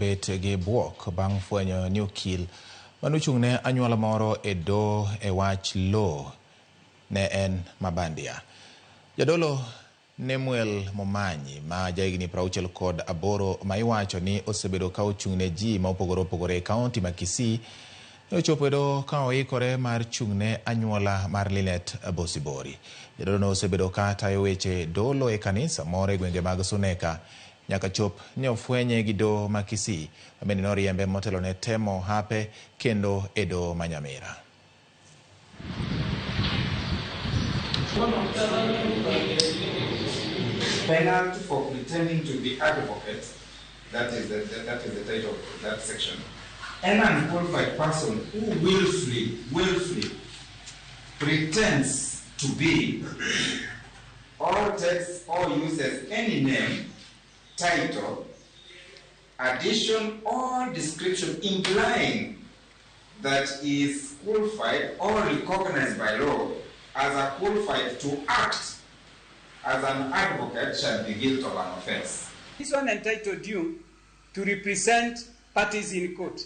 bet gi buok bang' fwenyo ni okil manochung' ne anyuola moro e doho e wach lowo ne en mabandia. Jadolo Nemuel Momanyi ma jahigni 68 ma iwacho ni osebedo ka ochung' ne ji ma opogore opogore e kaunti ma Kisii ne ochopo e doho ka oikore mar chung' ne anyuola mar Linet Bosibori. Jadolo no osebedo ka tayo weche dolo e kanisa moro e gwenge mag Suneka nyaka chop ne ofwenye gi doho ma Kisii ma bende noriembe motelo ne temo hape kendo e doho ma Nyamira. Penalty for pretending to be advocate, that is the title of that section. An unqualified person who willfully pretends to be or takes or uses any name, title, addition or description implying that he is qualified or recognized by law as a qualified to act as an advocate shall be guilty of an offense. This one entitled you to represent parties in court.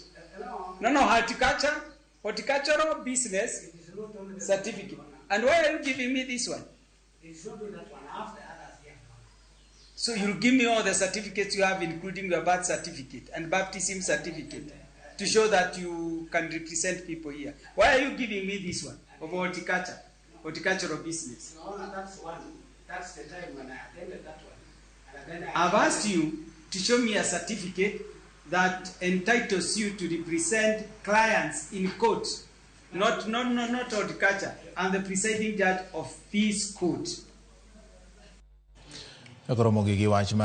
No, horticulture, horticultural business certificate. And why are you giving me this one? So you'll give me all the certificates you have, including your birth certificate and baptism certificate, to show that you can represent people here. Why are you giving me this one of horticulture, horticultural business? No, that's one. That's the time when I attended that one. And then I I've asked you to show me a certificate that entitles you to represent clients in court, not horticulture, and the presiding judge of this court. Koro mogik gi wach ma